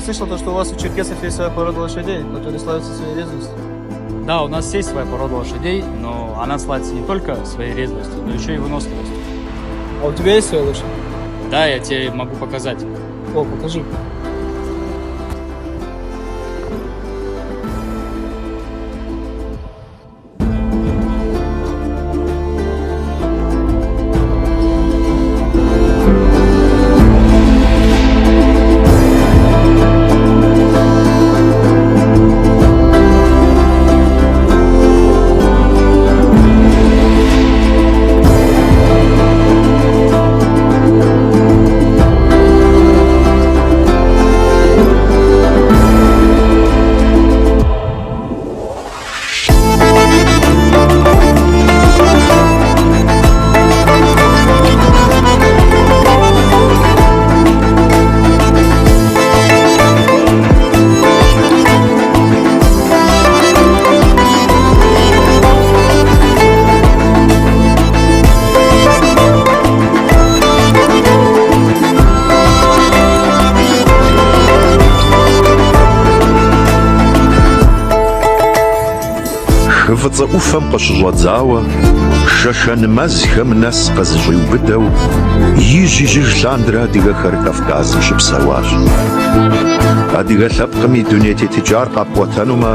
Я слышал то, что у вас у черкесов есть своя порода лошадей, которые славятся своей резвостью. Да, у нас есть своя порода лошадей, но она славится не только своей резвостью, но еще и выносливостью. А у тебя есть своя лошадь? Да, я тебе могу показать. О, покажи. Хы Фӏыцӏэ ӏуфэм къыщыщӏэдзауэ Шэшэн мэзхэм нэс къызэщӏиубыдэу ижь-ижьыж лъандэрэ адыгэхэр Кавказым щыпсэуащ. Адыгэ лъэпкъым и дуней тетыкӏар къэпӏуэтэнумэ,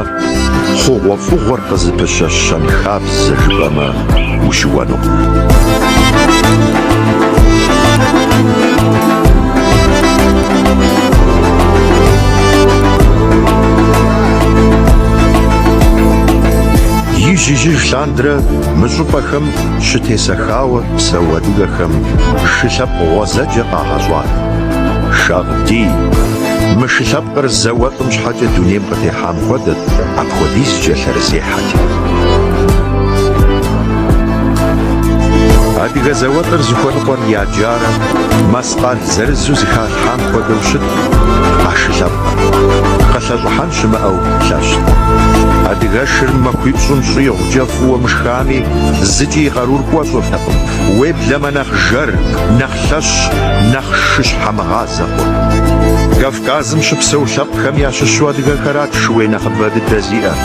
хъугъуэфӏыгъуэр къызыпыщэщ щэнхабзэ жыпӏэмэ, ущыуэнукъым. Ижь-ижьыж лъандэрэ мы щӏыпӏэхэм щытесэхауэ псэу адыгэхэм шы лъэпкъ гъуэзэджэ къагъэщӏат. Шагъдий. Мы шы лъэпкъыр зауэлӏым щхьэкӏэ дунейм къытехьам хуэдэт, апхуэдизкӏэ лъэрызехьэти. Адыгэ зауэлӏыр зыхуэныкъуэр яджарэ мэскъал зырызу зыхалъхьам хуэдэу щытт а шы лъэпкъыр. Къылъэщӏыхьэн щымыӏэу лъэщт. Адыгэшыр махуипщӏым щӏигъукӏэ фӏыуэ мышхами, зыкӏи и къарур кӏуэщӏыртэкъым, уеблэмэ нэхъ жэр, нэхъ лъэщ, нэхъ шыщхьэмыгъазэ хъурт. Кавказым щыпсэу лъэпкъхэм ящыщу адыгэхэрат шууей нэхъыбэ дыдэ зиӏэр,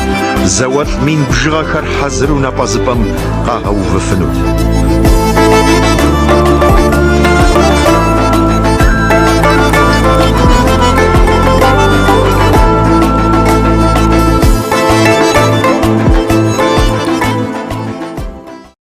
зауэлӏ мин бжыгъэхэр хьэзыру напӏэзыпӏэм къагъэувыфынут.